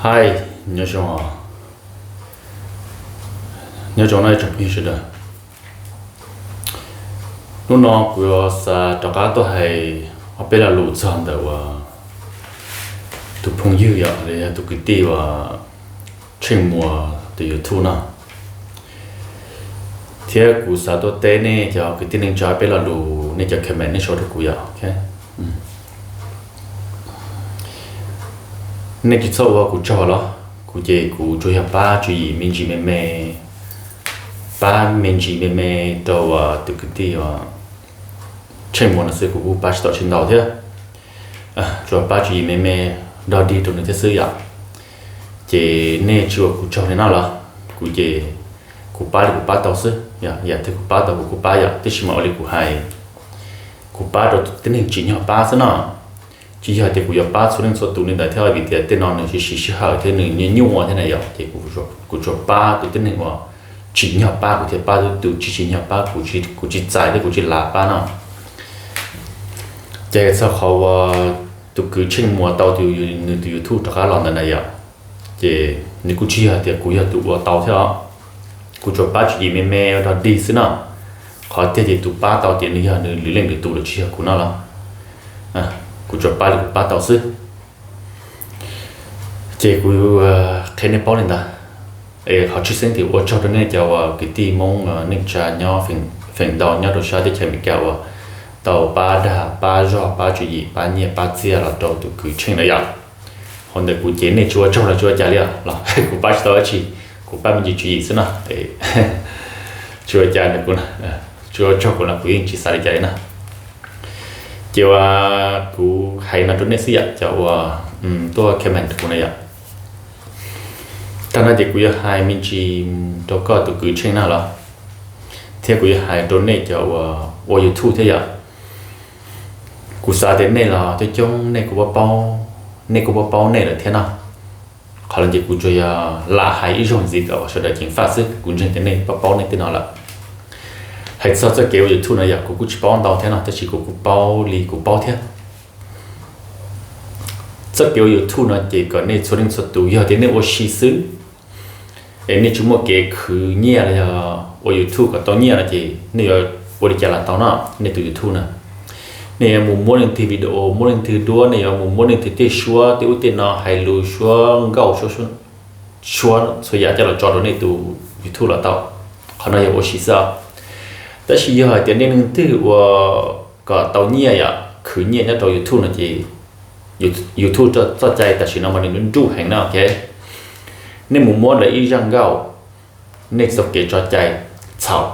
Hais, nyob zoo, nyob zoo no tsoom phooj ywg sawv daws. Hnub no kuv yuav xav rov qab tuaj hais ob peb lo lus txog ntawm uas tus phooj ywg yom, los yog tus kwv tij uas Tsheej Muas tus YouTube no. Thiab kuv xav tuaj teb nej cov kwv tij neej tsa peb lo lus nej cov comment nej sau rau kuv yom. Nej tsis txhob ua kuv tsaug los, kuv ces kuv tsuas yog pab tswv yim me ntsis me me, pab me ntsis me me rau uas tus kwv tij uas Tsheej Muas no xwb, kuv kuj pab tsis tau tsis ntau thiab. Tsuas pab tswv yim me me, dog dig rau nws thiab xwb yom. Ces nej tsis ua kuv tsaug li no los, kuv ces kuv pab li kuv pab tau xwb, yam twg kuv pab tau kuv kuj pab yom, tiam sis mas ua li kuv hais, kuv pab rau tib neeg tsim nyog pab xwb no. Tsis yog tias kuv yuav pab txhua leej txhua tus li ntawd thiab, vim tias tej no nws tsis siv sij hawm thiab nws nyuaj nyuaj thiab na yom, ces kuv tsuas pab tus tib neeg uas tsim nyog pab kuv thiaj pab, tus tsis tsim nyog pab kuv tsis txais thiab kuv tsis lav pab no. Ces txog qhov uas tus kwv Tsheej Muas tau nws tus YouTube rov qab los ntawd na yom, ces nws kuj tsis yog tias kuv yog tus ua tau thiab os. Kuv tsuas pab tswv yim me me dog dig xwb no. Qhov tiag ces tus pab tau ces nws yog nws lwm leej lwm tus los tsis yog kuv no los, kuv tsuas pab li kuv pab tau xwb. Ces kuv qhia nej paub li ntawd. Es qhov tshwj xeeb tias ua tsaug rau nej cov uas kwv tij Hmoob neej tsa nyob feem ntau nyob rau sab teb chaws Amelikas uas tau pab dag pab zog pab tswv yim pab nyiaj pab txiaj los rau tus kwv Tsheej na yom. Hos ntawm kuv ces nej tsis ua tsaug los tsis ua cas li os, los kuv pab tsis tau dab tsi, kuv pab me ntsis tswv yim xwb no. Tsis ua cas, tsis ua tsaug kuv los kuv yeej tsis xav li cas li na. Ces uas kuv hais no rau nej xwb yom, cov uas tuaj comment rau kuv na yom. Tag no ces kuv yuav hais me ntsis rau koj tus kwv Tsheej na los, thiab kuv yuav hais rau nej cov uas ua YouTube thiab yom. Kuv xav tias nej los coob coob nej kuj paub paub, nej kuj paub paub nej lawm thiab no. Qhov no ces kuv tsuas yog lam hais ib zaug ntxiv kom sawv daws ceev faj xwb, kuv ntseeg tias nej paub paub nej tej no lawm. Hais txog txoj kev ua YouTube no yom, kuv kuj tsis paub ntau thiab no, tab sis kuv kuj paub li kuv paub thiab. Txoj kev ua YouTube no ces kom nej txhua leej txhua tus yog tias nej ua si xwb es nej tsis muaj kev khwv nyiaj los yog ua YouTube kom tau nyiaj no ces nej yuav ua li cas los tau no. Nej tus YouTube na, nej yuav mus muab leej twg video, muab leej twg duab, nej yuav mus muab leej twg tej suab tej ub tej no hais lus suab nkauj, suab txhua yam coj los tso rau nej tus YouTube los tau. Qhov no yog ua si xwb. Tab sis yog hais tias nej leej twg ua kom tau nyiaj yom, khwv nyiaj nyob rau YouTube no ces YouTube txoj cai tam sim no mas nws nruj heev no. Nej mus muab lawv ib zaj nkauj, nej txoj kev tso cai, txhaum.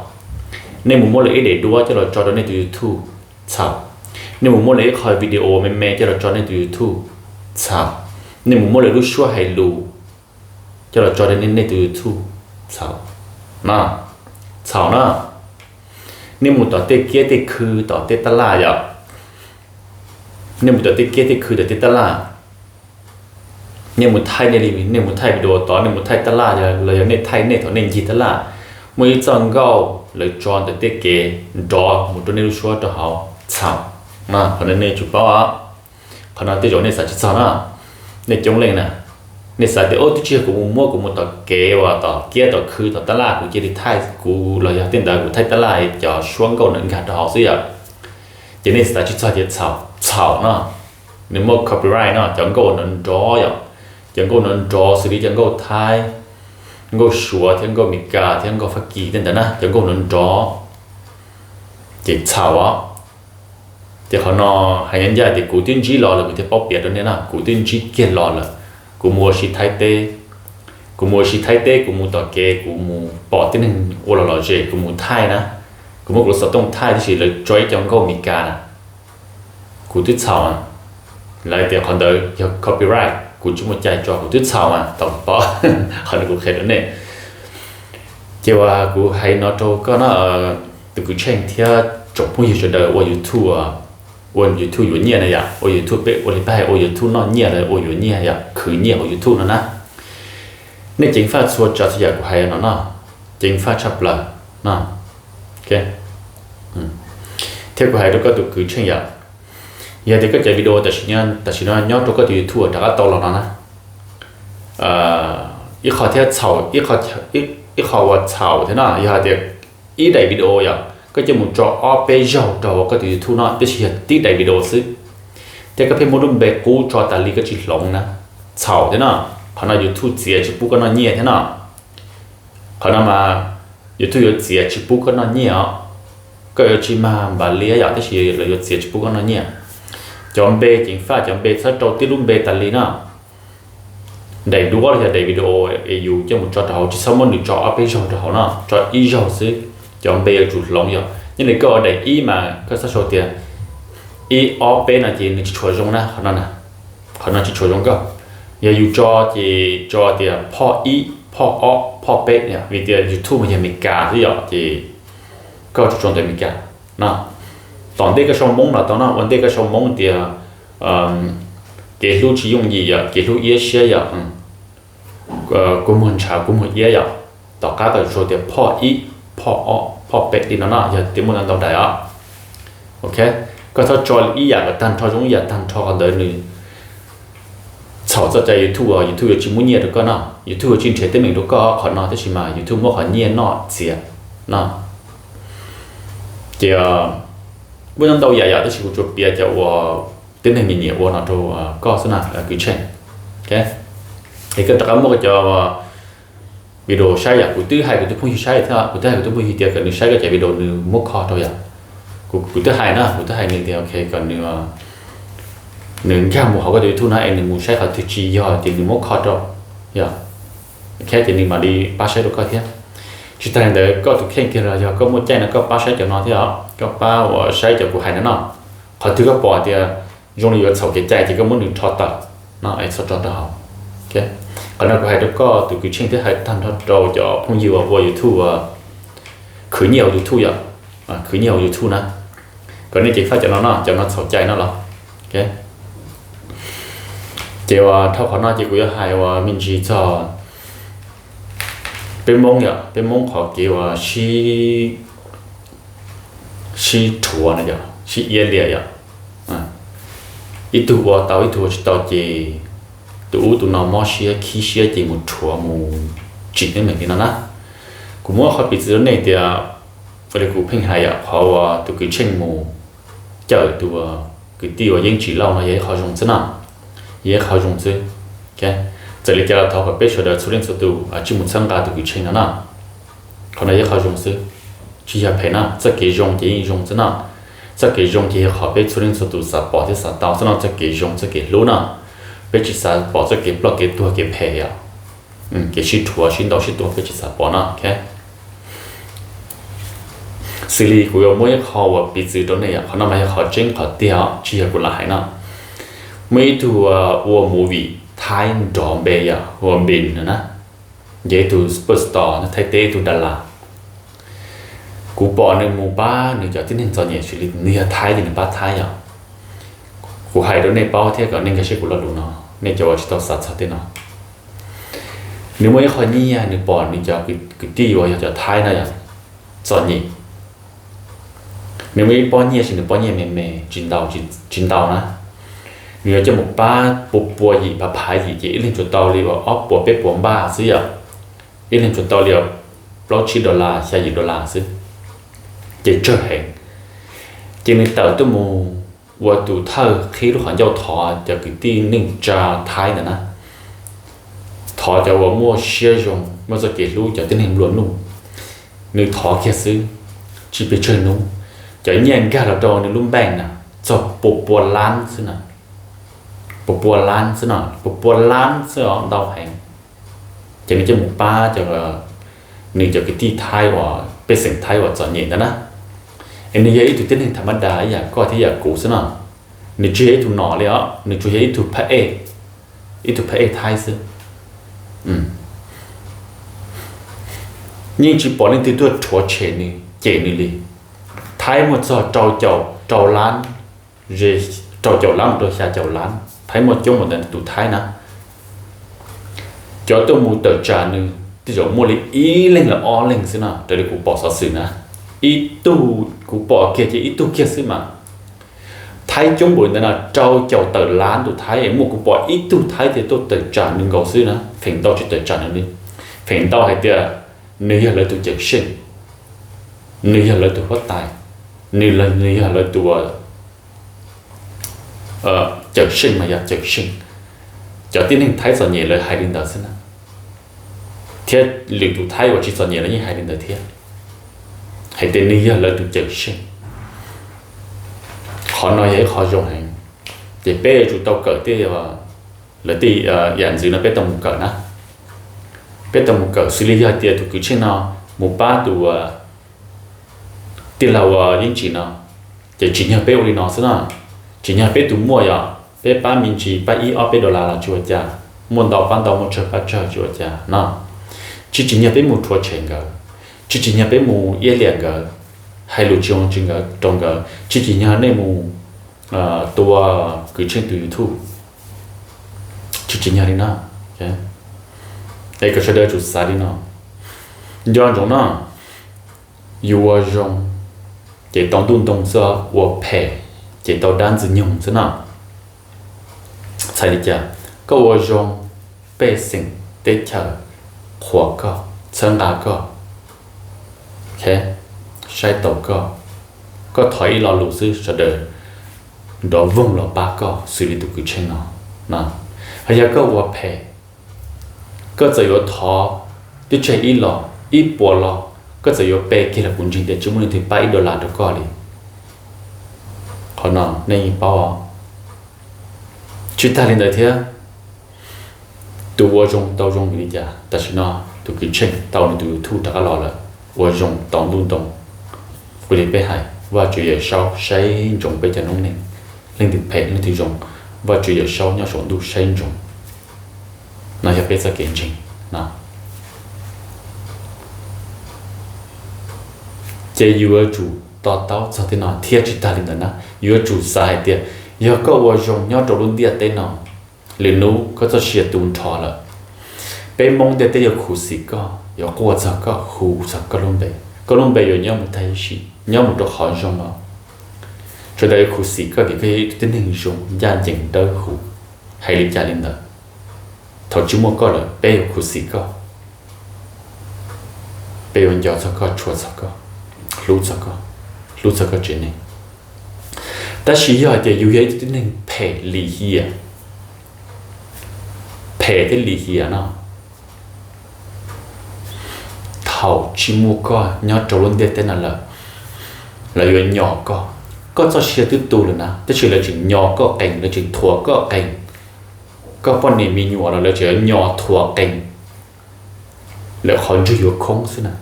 Nej mus muab lawv ib daim duab coj los tso rau nej tus YouTube, txhaum. Nej mus muab lawv ib qho video me me coj los tso nej tus YouTube, txhaum. Nej mus muab lawv lub suab hais lus coj los tso rau nej tus YouTube, txhaum. Txhaum na. Nej mus tom tej kiab tej khw tom tej taj laj yom, nej mus tom tej kiab tej khw tom tej taj laj, nej mus thaij nej li, nej mus thaij video tod, nej mus thaij taj laj los yog nej thaij nej thaum nej ncig taj laj, muaj ib txoj nkauj lawv tso ntawm tej kev nrov mus rau nej lub suab rau hauv, txhaum. Qhov no nej tsum paub. Qhov no tej zaum nej xav tsis txog na. Nej coob leej na, nej xav tias ub twb tsis yog kuv mus muab, kuv mus tom kev uas tom kiab tom khw tom taj laj kuv cia li thaij kuv los yog tej ntawd kuv thaij taj laj cov suab nkauj na nkag rau hauv xwb yom. Ces nej xav tsis txog tias txhaum, txhaum no, nws muaj copyright no, cov nkauj nrov nrov yom, cov nkauj nrov nrov xws li cov nkauj Thaib, nkauj Suav thiab nkauj Amelikas thiab nkauj Fab Kis tej ntawd na, cov nkauj nrov nrov ces txhaum os. Ces qhov no hais ncaj ncaj tias kuv twb ntsib los lawm kuv thiaj paub piav rau nej na, kuv twb ntsib kiag los lawm. Kuv mus ua si Thaib teb, kuv mus ua si Thaib teb, kuv mus tom kev, kuv mus pom tib neeg ua los lom zem, kuv mus thaij na, kuv muab kuv lub xov tooj thaij tab sis lawv tso ib co nkauj Amelikas na, kuv twb txhaum. Lawv tias qhov ntawd yog copyright, kuv tsis muaj cai tso, kuv twb txhaum mas tau kuv paub. Qhov no kuv qhia rau nej. Ces uas kuv hais no rau koj no, tus kwv Tsheej thiab tsoom phooj ywg sawv daws ua YouTube, ua YouTube yuav nyiaj na yom, ua YouTube peb ua li peb hais ua YouTube noj nyiaj los ua yuav nyiaj yom, khwv nyiaj hauv YouTube no na. Nej ceev faj txhua tsav txhua yam kuv hais no no, ceev faj tshaj plaws no. Thiab kuv hais rau koj tus kwv Tsheej yom, yog tias koj cov video tam sim no nyob rau koj tus YouTube rov qab tau los no na, ib qho thiab txhaum, ib qho uas txhaum thiab no yog hais tias ib daim video yom, koj coj mus tso ob peb zaug rau koj tus YouTube no tiam sis yog tib daim video xwb, thiab koj pheej muab lub npe qub tso tas li koj tsis hloov na, txhaum thiab no. Qhov no YouTube txiav tsis pub koj noj nyiaj thiab no. Qhov no mas YouTube yuav txiav tsis pub koj noj nyiaj os. Koj yuav tsis mag npav liab yom, tiam sis lawv yuav txiav tsis pub koj noj nyiaj. Cov npe ceev faj, cov npe txhob rau tib lub npe tas li no. Daim duab los yog daim video es yus coj mus tso rau hauv, tsis txhob muab nws tso ob peb zaug rau hauv no, tso ib zaug xwb. Cov npe yuav tsum hloov yom, nyob li koj ua daim ib mas koj txhob sau tias ib ob peb no ces nws tsis tshua zoo na, qhov no na, qhov no tsis tshua zoo koj. Yog yus tso ces tso tias phoj ib, phoj ob, phoj peb, vim tias YouTube mas yog Amelikas xwb yom, ces koj tsuas tso ntawv Amelikas no. Tom ntej koj sau Hmoob los tau no, ua ntej koj sau Hmoob tias kev hlub tsis yooj yim yom, kev hlub iab siab yom, kua muag ntshav kua muag iab yom. Tom qab koj sau tias phoj ib, phoj ob, phoj peb li no no, yog tias muaj ntau ntau daim os. Ok, koj txhob tso ib yam kom tag nrho zoo ib yam tag nrho, qhov ntawd nws txhaum txoj cai YouTube, YouTube yuav tsis muab nyiaj rau koj no. YouTube yuav tsis nrhiav teeb meem rau koj qhov no, tab sis mas YouTube muab qhov nyiaj noj txiav no. Ces muaj ntau yam yom, tab sis kuv tsuas piav cov uas tib neeg nyiam nyiam ua no rau koj xwb na, kwv Tsheej. Es koj rov qab muab koj cov video saib yom, kuv twb hais kuv tus phooj ywg saib thiab, kuv twb hais kuv tus phooj ywg tias kom nws saib koj cov video nws muab kho rau yom. Kuv twb hais na, kuv twb hais nws tias ok kom nws, nws nkag mus hauv koj tus YouTube no es nws mus saib qhov twg tsis yog ces nws muab kho rau yom. Ok, ces nws mam li pab saib rau koj thiab. Tsis tas li ntawd koj tus kheej kiag los yog koj muaj caij no koj pab saib cov no thiab os, koj pab uas saib cov kuv hais no no. Qhov twg koj pom tias zoo li yuav txhaum kev cai ces koj muab nws rho tawm no es txhob tso rau hauv. Qhov no kuv hais rau koj tus kwv Tsheej thiab hais tag nrho rau cov phooj ywg uas ua YouTube, khwv nyiaj hauv YouTube yom, khwv nyiaj hauv YouTube na, kom nej ceev faj cov no no, cov no txhaum cai no los. Ces uas dhau qhov no ces kuv yuav hais uas me ntsis txog peb Hmoob yom, peb Hmoob qhov kev uas sib, sib rhuav no yom, sib iab liam yom. Ib tug ua tau ib tug ua tsis tau ces tus ub tus no mob siab khib siab ces mus rhuav mus tsim teeb meem li no na. Kuv muab qhov piv txwv rau nej tias, ua li kuv pheej hais yom, qhov uas tus kwv Tsheej mus cawm tus kwv tij uas Yeeb Tsim Lauj no yog ib qho zoo xwb na, yog ib qho zoo xwb. Txawm li cas los thov kom peb sawv daws txhua leej txhua tus tsij mus txhawb nqa tus kwv Tsheej no na. Qhov no yog ib qho zoo xwb, tsis yog phem na, txoj kev zoo ces yeej zoo xwb na. Txoj kev zoo ces yog qhov peb txhua leej txhua tus xav pom thiab xav tau xwb no, txoj kev zoo txoj kev hlub na. Peb tsis xav pom txoj kev ploj kev tuag kev phem yom, kev sib rhuav sib ntaus sib tua peb tsis xav pom no. Xws li kuv yuav muab ib qho uas piv txwv rau nej yom, qhov no mas yog qhov tseeb qhov tiag os, tsis yog kuv lam hais no. Muaj ib tug ua movie Thaib nrov npe yom, ua Npin no na, yog ib tug superstar Thaib teb, ib tug da las. Kuv pom nws mus pab nws cov tib neeg txom nyem, xws li nws yog Thaib ces nws pab Thaib yom. Kuv hais rau nej paub thiab kom nej nkag siab kuv lo lus no, nej cov uas tsis tau xav txog tej no. Nws muaj ib qho nyiaj, nws pom nws cov kwv tij uas yog cov Thaib no yom, txom nyem. Nws muaj ib pob nyiaj, tab sis nws pob nyiaj me me, tsis ntau, tsis ntau na. Nws yuav coj mus pab pua pua yim, phav phav yim, ces ib leeg tsuas tau li uas ob puas peb puas npaj xwb yom. Ib leeg tsuas tau li uas plaub tsib dollar, xya yim dollar xwb, ces tsawg heev. Ces nws tawm tuaj mus ua tus thawj qhib lub qhov ncauj thov cov kwv tij neej tsa Thaib ntawd na, thov cov uas muaj siab zoo, muaj txoj kev hlub, cov tib neeg nplua nuj. Nws thov kiag xwb, tsis pes tsawg hnub, cov nyiaj nkag los rau nws lub npeej na, txog pua pua lab xwb na. Pua pua lab xwb no, pua pua lab xwb os, ntau heev. Ces nws coj mus pab cov, nws cov kwv tij Thaib uas pej xeem Thaib uas txom nyem ntawd na. Es nws yog ib tug tib neeg tham mab da ib yam koj thiab yam kuv xwb no. Nws tsis yog ib tug nom li os, nws tsuas yog ib tug phab ej, ib tug phab ej Thaib xwb. Yeej tsis pom leej twg tuaj rhuav tshem nws, cem nws li. Thaib muaj txog rau caum rau lab, ze rau caum lab mus rau xya caum lab, Thaib muaj coob npaum ntawd tus Thaib na. Cov tuaj mus tawm tsam nws tej zaum muaj li ib leeg los ob leeg xwb no, raws li kuv pom xov xwm na. Ib tug kuv pom kiag ces ib tug kiag xwb mas. Thaib coob npaum ntawd no, rau caum tawm lab tus Thaib, muaj kuv pom ib tug Thaib thiaj tuaj tawm tsam nws nkaus xwb na. feem ntau tsis tawm tsam nws li. Feem ntau hais tias nws yog lawv tus cawm seej, nws yog lawv tus huab tais, nws, nws yog lawv tus cawm seej mas yog cawm seej. Cov tib neeg Thaib txom nyem lawv hais li ntawd xwb na, thiab lwm tus Thaib uas tsis txom nyem lawv yeej hais li ntawd thiab, hais tias nws yog lawv tus cawm seej. Qhov no yog ib qho zoo heev, ces peb yuav tsum tau kawm tej, lawv tej yam ntxwv no peb tau mus kawm na. Peb tau mus kawm xws li yog hais tias tus kwv Tsheej no mus pab tus tij laug uas Yeeb Tsim no, ces tsim nyog peb ua li no xwb na. Tsim nyog peb tus muaj yog peb pab me ntsis, pab ib ob peb dollar los tsis ua cas, muaj ntau pab ntau, muaj tsawg pab tsawg tsis ua cas no. Tsis tsim nyog peb mus rhuav tshem nkawd, tsis tsim nyog peb mus iab liam nkawd, hais lus tsis zoo rau nkawd, tsis tsim nyog nej mus tua kwv Tsheej tus YouTube, tsis tsim nyog li na. Es kom sawv daws tsum xav li no, nco ntsoov no, yus ua zoo ces tau ntuj ntoo xwb, ua phem ces tau dab ntxwg nyoog xwb no. Txhais li cas? Koj ua zoo, pej xeem teb chaws qhuas koj, txhawb nqa koj, saib taus koj, koj thov ib lo lus xwb sawv daws nrov voog los pab koj xws li tus kwv Tsheej no. Ho yog koj ua phem, koj txawm yuav thov twb tseg ib los ib puas los, koj txawm yuav pe kiag los kuv ntseeg tias tsis muaj leej twg pab ib dollar rau koj li. Qhov no nej yeej paub os. Tsis tag li ntawd thiab, tus ua zoo tau zoo vim li cas? Tam sim no tus kwv Tsheej tau nws tus YouTube rov qab los lawm, ua zoo tau ntuj ntoo. Ua li peb hais, Vajtswv Yawm Saub saib ntsoov peb cov noob neej, leej twg phem leej twg zoo, Vajtswv Yawm Saub nyob saum ntuj saib ntsoov. No yog peb txoj kev ntseeg no. Ces yus yuav tsum to taub txog tej no thiab tsis tag li ntawd na, yus yuav tsum xav hais tias yog koj ua zoo nyob rau lub ntiaj teb no, lwm hnub koj txoj sia tu nrho lawm, peb Hmoob ntiaj teb yuav khuv xim koj, yuav quaj txog koj, hu txog koj lub npe. Koj lub npe yuav nyob mus tag ib sim, nyob mus rau qhov zoo los, sawv daws yuav khuv xim koj vim koj yog ib tug tib neeg zoo ncaj ncees dawb huv. Hais li cas li ntawd, thaum tsis muaj koj lawm peb yuav khuv xim koj, peb yuav nco txog koj, tshua txog koj, hlub txog koj, hlub txog koj tsev neeg. Tab sis yog hais tias yus yog ib tug tib neeg phem lim hiam, phem thiab lim hiam no, thaum tsis muaj koj nyob rau lub ntiaj teb no lawm, lawv yuav nyo koj. Koj txoj sia twb tu lawm na, tab sis lawv tseem nyo koj qees, lawv tseem thuam koj qees. Koj poj niam me nyuam los lawv tseem nyo thuam qees, lawv qhov ntswg yuav khoob xwb na.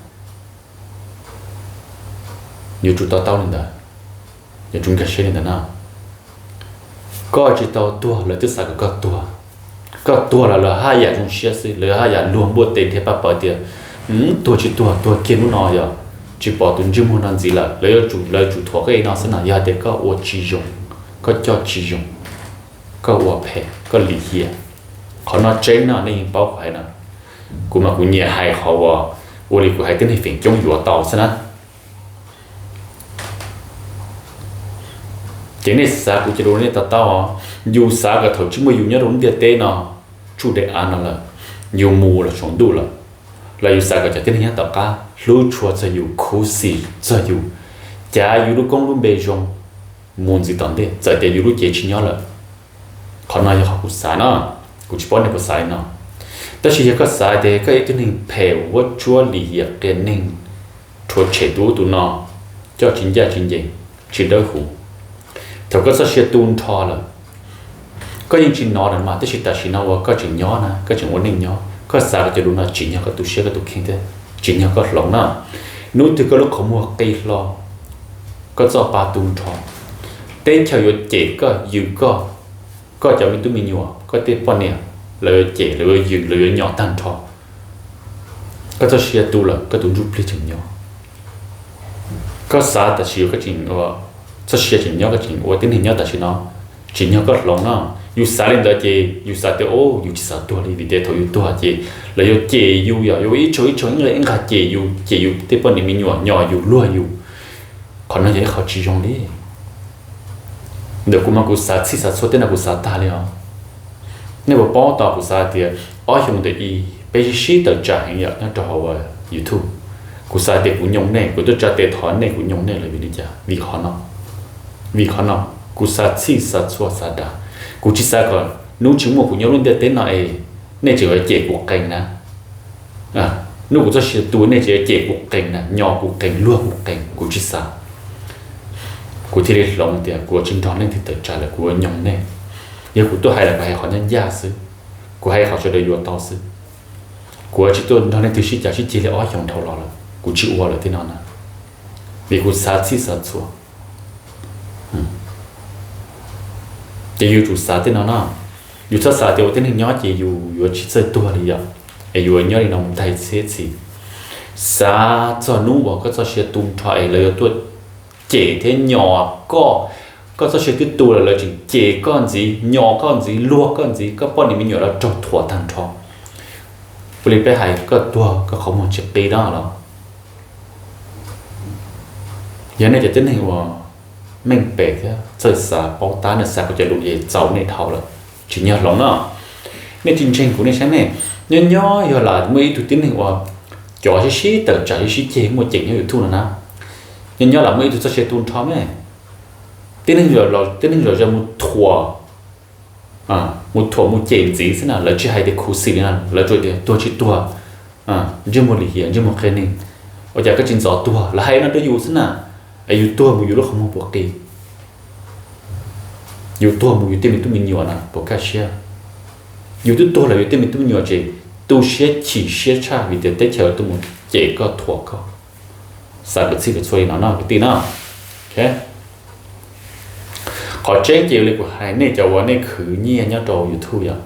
Yuav tsum to taub li ntawd, yuav tsum nkag siab li ntawd na. Koj tsis tau tuag lawv twb xav kom koj tuag. Koj tuag los lawv haj yam zoo siab xwb, lawv haj yam luag npuaj tes nrhiav paj paws tias tuag tsis tuag, tuag kiag hnub no yog tsis pom tus ntsej muag no ntxiv lawm. Lawv yuav tsum, lawv tsum thuam koj li no xwb no, yog hais tias koj ua tsis zoo, koj coj tsis zoo, koj ua phem, koj lim hiam. Qhov no tseeb no, nej yeej paub kuv hais no. Kuv mas kuv nyiam hais qhov uas ua li kuv hais tib neeg feem coob yuav tau xwb na. Ces nej xav kuv cov lus nej to taub os. Yus xav kom thaum tsis muaj yus nyob rau lub ntiaj teb no, tsuj dej av no lawm, yus mus los saum ntuj lawm, los yus xav kom cov tib neeg nyob tom qab hlub tshua txog yus, khuv xim txog yus, cav yus lub koob lub npe zoo mus ntxiv tom ntej txawm tias yus lub cev tsis nyob lawm. Qhov no yog qhov kuv xav no, kuv tsis paub nej puas xav li no. Tab sis yog koj xav tias koj ib tug neeg phem, vuab tsuab, lim hiam, qias neeg, rhuav tshem tus ub tus no, coj tsis ncaj tsis ncees, tsis dawb huv, thaum koj txoj sia tu nrho lawm, koj yeej tsis hnov lawm mas, tab sis tam sim no uas koj tseem nyob na, koj tseem ua neej nyob, koj xav kom cov lus no tsim nyog koj tu siab koj tus kheej thiab tsim nyog koj hloov na. Hnub twg koj lub qhov muag qi hlo, koj txoj pa tu nrho, teb chaws yuav cem koj, yws koj, koj cov me tub me nyuam, koj tej poj niam, lawv yuav cem, lawv yuav yws, lawv yuav nyom tag nrho. Koj txoj sia tu lawm, koj tus ntsuj plig tseem nyob. Koj xav tam sim koj tseem, txoj sia tseem nyob, koj tseem ua tib neeg nyob tam sim no, tsim nyog koj hloov no. Yus xav li ntawd ces yus xav tias, o, yus tsis xav tuag li, vim tias thaum yus tuag ces lawv yuav cem yus, yog yuav ib tshau ib tshau ib nqe ib nqag cem yus, cem yus tej poj niam me nyuam, nyom yus, luag yus. Qhov no yog ib qho tsis zoo li. Ntawm kuv mas kuv xav txhij xav txhua tej no kuv xav tag li os. Nej puas paub tau kuv xav hais tias ob xyoo ntawm i, peb sib sib tawm tsam heev yom nyob rau hauv YouTube. Kuv xav tias kuv nyoo nej, kuv tuaj tsa tes thov nej, kuv nyoo nej los vim li cas? Vim qhov no, vim qhov no kuv xav txhij xav txhua xav dav. Kuv tsis xav kom hnub tsis muaj kuv nyob lub ntiaj teb no es nej tseem yuav cem kuv qees na. Hnub kuv txoj sia tu nej tseem yuav cem kuv qees na, nyo kuv qees, luag kuv qees, kuv tsis xav. Kuv thiaj li hloov tias kuv yuav tsis nrog leej twg tawm tsam lawm, kuv yuav nyoo nej. Yog kuv tuaj hais los kuv hais qhov ncaj ncaj xwb, kuv hais qhov sawv daws yuav tau xwb. Kuv yuav tsis tuaj nrog leej twg sib cav sib ceg li ob xyoos dhau los lawm, kuv tsis ua lawm tej no na, vim kuv xav txhij xav txhua. Ces yus tsum xav tej no no, yus txhob xav tias ua tib neeg nyob ces yus yuav tsis txawj tuag li yom, es yuav nyob li no mus tag txhiab txhis. Xav txog hnub uas koj txoj sia tu nrho es lawv yuav tuaj cem thiab nyo koj, koj txoj sia twb tu lawm lawv tseem cem koj ntxiv, nyo koj ntxiv, luag koj ntxiv, koj poj niam me nyuam los raug thuam tag nrho. Ua li peb hais koj tuag koj qhov muag tsis qi no los? Yog nej cov tib neeg uas meej pem thiab txawj xav paub tab nej xav kuv cov lus ces txaus nej dhau lawm, tsis nyob hloov no. Nej tsis ntseeg kuv nej saib nej, nyob nyob yog lam muaj ib tug tib neeg uas cov sib sib tawm tsam sib sib ceg muaj cem nyob YouTube no na, nyob nyob lam muaj ib tug txoj sia tu nrho me, tib neeg, tib neeg zom zaws mus thuam, mus thuam mus cem ntxiv xwb na, lawv tsis hais tias khuv xim li no, lawv tsuas tias tuag tsis tuag, ntsej muag lim hiam ntsej muag qia neeg, ua cas koj tsis ntxov tuag, lawv hais no rau yus xwb na. Es yus tuag mus yus lub qhov muag puas qi? Yus tuag mus yus tej me tub me nyuam na puas kaj siab? Yus twb tuag lawm yus tej me tub me nyuam ces tu siab chim siab tshaj vim tias teb chaws tuaj mus cem koj thuam koj. Xav kom txhij kom txhua li no no kwv tij no. Qhov tseeb ces li kuv hais, nej cov uas nej khwv nyiaj nyob rau YouTube yom,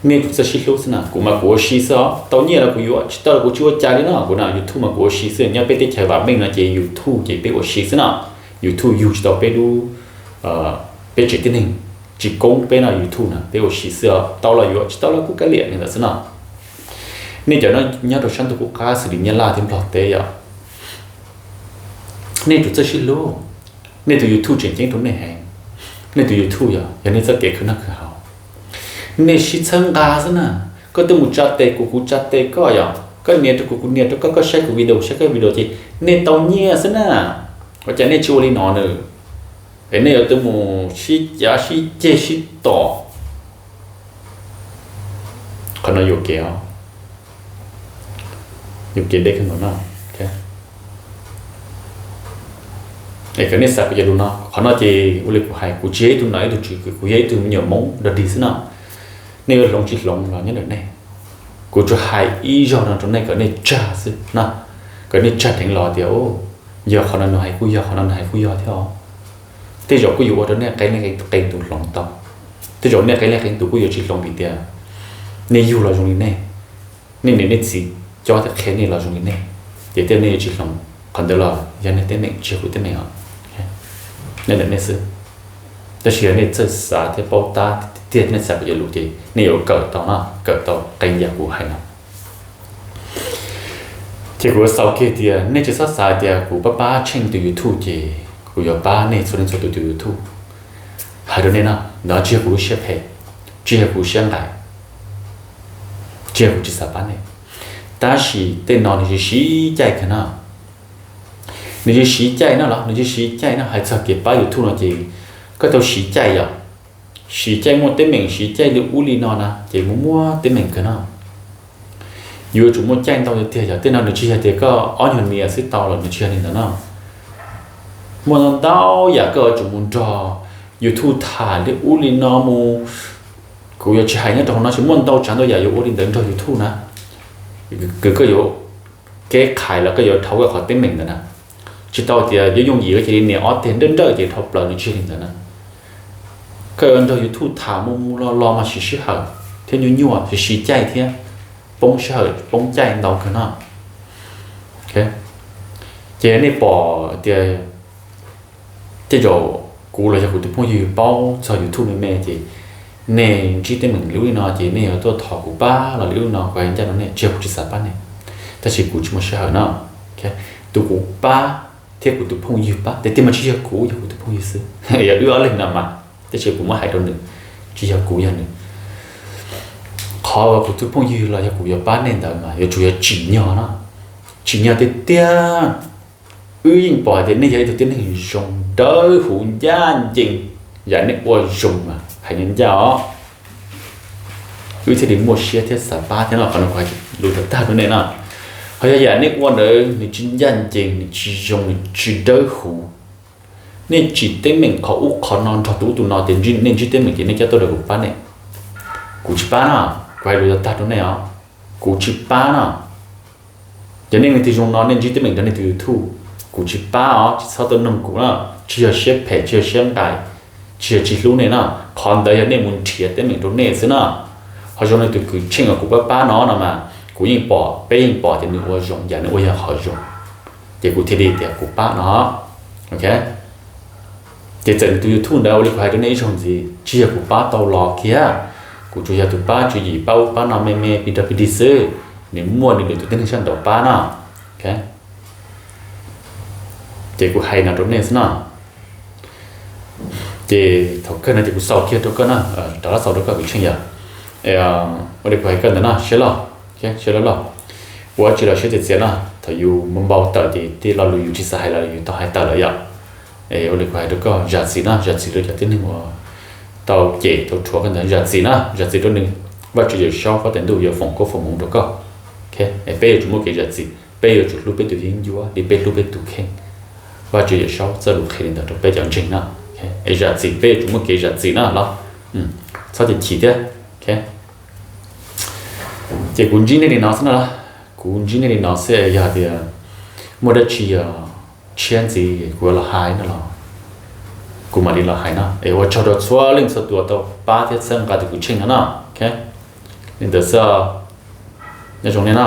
nej tsum txawj sib hlub xwb na. Kuv mas kuv ua si xwb os, tau nyiaj los kuv yuav, tsis tau los kuv tsis ua cas li no. Kuv na YouTube mas kuv ua si xwb, nyob peb teb chaws vam meej no ces YouTube ces peb ua si xwb na. YouTube yug tsis tau peb lub, peb tsev tib neeg tsis koob peb no, YouTube na peb ua si xwb os, tau los yuav, tsis tau los kuj kav liam li ntawd xwb no. Nej cov nyob rau sab ntuj qub qab xws li Nyab Laj thiab Nplog teb yom, nej tsum txawj sib hlub. Nej tus YouTube tseem ceeb rau nej heev. Nej tus YouTube yog, yog nej txoj kev khwv noj khwv haus. Nej sib txhawb nqa xwb na. Koj tuaj mus tsa tes kuv, kuv tsa tes koj yom, koj nias rau kuv, kuv nias rau koj, koj saib kuv video, saib koj video ces nej tau nyiaj xwb na. Ua cas nej tsis ua li no nws? Es nej yuav tuaj mus sib cav sib ceg sib tom. Qhov no yuam kev os, yuam kev deb kawg nkaus no. Es kom nej xav kuv cov lus no, qhov no ces ua li kuv hais, kuv tsis yog ib tug nom ib tug tswv, kuv yog ib tug me nyuam Hmoob dog dig xwb no. Nej yuav hloov tsis hloov los nyob ntawm nej. Kuv tsuas hais ib zaug no rau nej kom nej tsag xwb na, kom nej tsag dheev los tias yog qhov no nws hais kuj yog, qhov no nws hais kuj yog thiab os. Tej zaum kuj yuav ua rau nej qee leej qee tus hloov tau, tej zaum nej qee leej qee tus kuj yuav tsis hloov vim tias nej yug los zoo li nej, nej niam nej txiv cob thiab qhia nej los zoo li nej, ces tej nej yuav tsis hloov. Qhov ntawd los yog nej teeb meem tsis yog kuv teeb meem os, nej ntawm nej xwb. Tab sis yog nej txawj xav thiab paub tab tiag nej xav kuv cov lus ces nej yuav kawm tau no, kawm tau qee yam kuv hais no. Ces kuv xaus kiag tias nej tsis txhob xav tias kuv pab pab Tsheej tus YouTube ces kuv yuav pab nej txhua leej txhua tus tus YouTube. Hais rau nej no, ntawd tsis yog kuv lub siab phem, tsis yog kuv siab nqaim, tsis yog kuv tsis xav pab nej. Tab sis tej no nws siv siv caij kawg no, nws siv siv caij no los nws siv siv caij no. Hais txog kev pab YouTube no ces koj tau siv caij yom, siv caij muaj teeb meem, siv caij li ub li no na ces muaj muaj teeb meem kawg no. Yuav tsum muaj caij ntau tiag tiag yom. Tej no nws tsis yog tias koj ob nyuag nias xwb tau los, nws tsis yog li ntawd no. Muaj ntau ntau yam koj yuav tsum mus nrog YouTube tham li ub li no mus. Kuv yuav tsis hais nyob rau hauv no, tsis muaj ntau tsav ntau yam yuav ua li ntawd nrog YouTube na. Kws koj yuav keb qhais los koj yuav dhau koj qhov teeb meem ntawd na. Tsis tau tias yuav yooj yim koj cia li nias ob teg nrawj nrawj ces dhau plaws, nws tsis yog li ntawd na. Koj yuav nrog YouTube tham mus mus los los mas siv sij hawm thiab nyuaj nyuaj, siv siv caij thiab poob sij hawm poob caij ntau kawg no. Ces nej pom tias tej zaum kuv los yog kuv tus phooj ywg paub txog YouTube me me ces nej ntsib teeb meem li ub li no ces nej yuav tuaj thov kuv pab los li ub li no, kuv hais ncaj rau nej, tsis yog kuv tsis xav pab nej, tab sis kuv tsis muaj sij hawm no. Tus kuv pab thiab kuv tus phooj ywg pab tiag tiag mas tsis yog kuv, yog kuv tus phooj ywg xwb, yog wb ob leeg no mas, tab sis kuv muab hais rau nws, tsis yog kuv yog nws. Qhov qhov uas kuv tus phooj ywg los yog kuv yuav pab nej ntawd mas yuav tsum yog tsim nyog no, tsim nyog tiag tiag. Wb yeej pom tias nej yog ib tug tib neeg zoo dawb huv ncaj ncees, yam nej ua zoo mas hais ncaj ncaj os, wb thiaj li muaj siab thiab xav pab thiab no. Qhov no kuv hais lus tag tag rau nej no. Ho yog yam nej ua ntawd nws tsis ncaj ncees, nws tsis zoo, nws tsis dawb huv, nej tsim teeb meem qhov ub qhov no nrog tus ub tus no ces nej ntsib teeb meem ces nej coj tuaj rau kuv pab nej. Kuv tsis pab no, kuv hais lus tag tag rau nej os, kuv tsis pab no. Yog nej leej twg zoo no nej ntsib teeb meem nrog nej tus YouTube, kuv tsis pab os, tsis txhob tuaj noog kuv na. Tsis yog siab phem, tsis yog siab nqaim, tsis yog tsis hlub nej na. Qhov ntawd yog nej mus nrhiav teeb meem rau nej xwb na. Ho zoo li tus kwv Tsheej uas kuv pab pab no no mas kuv yeej pom, peb yeej pom tias nws ua zoo, yam nws ua yog qhov zoo, ces kuv thiaj li tias kuv pab no. Ok, ces txawm nws tus YouTube ntawd ua li kuv hais rau nej ib zaug ntxiv, tsis yog kuv pab tau los kiag, kuv tsuas yog tus pab tswv yim pab ub pab no me me pis dog pis dig xwb. Nws muaj nws lwm tus tib neeg sab nraud pab no. Ok, ces kuv hais no rau nej xwb no. Ces thaum kawg no ces kuv xaus kiag rau koj na, rov qab xaus rau koj kwv Tsheej yom. Ua li kuv hais koj ntawd no, siab loj, siab loj loj. Ua tsis los siab txias txias no, thaum yus npau npau taws ces tej lo lus yus tsis xav hais los yus tau hais tawm lawm yom. Ua li kuv hais rau koj, zam txim na, zam txim rau cov tib neeg uas tau cem tau rhuav koj ntawd, zam txim na, zam txim rau nws. Vaj Tswv Yawm Saub Fab Tais Ntuj yuav foom koob foom hmoov rau koj. Peb yuav tsum muaj kev zam txim, peb yuav tsum hlub peb tus yeeb ncuab li peb hlub peb tus kheej. Vaj Tswv Yawm Saub txoj lus qhia li ntawd rau peb cov ntseeg na. Es zam txim, peb yuav tsum muaj kev zam txim na los, txhob chim chim thiab. Ces kuv ntsib nej li no xwb na, kuv ntsib nej li no xwb, yog tias muaj dab tsi yog tshiab ntxiv kuv yuav los hais no los kuv mam li los hais no. Es ua tsaug rau txhua leej txhua tus tau pab thiab txhawb nqa tus kwv Tsheej no no. Li ntawd xwb, nyob zoo nej no.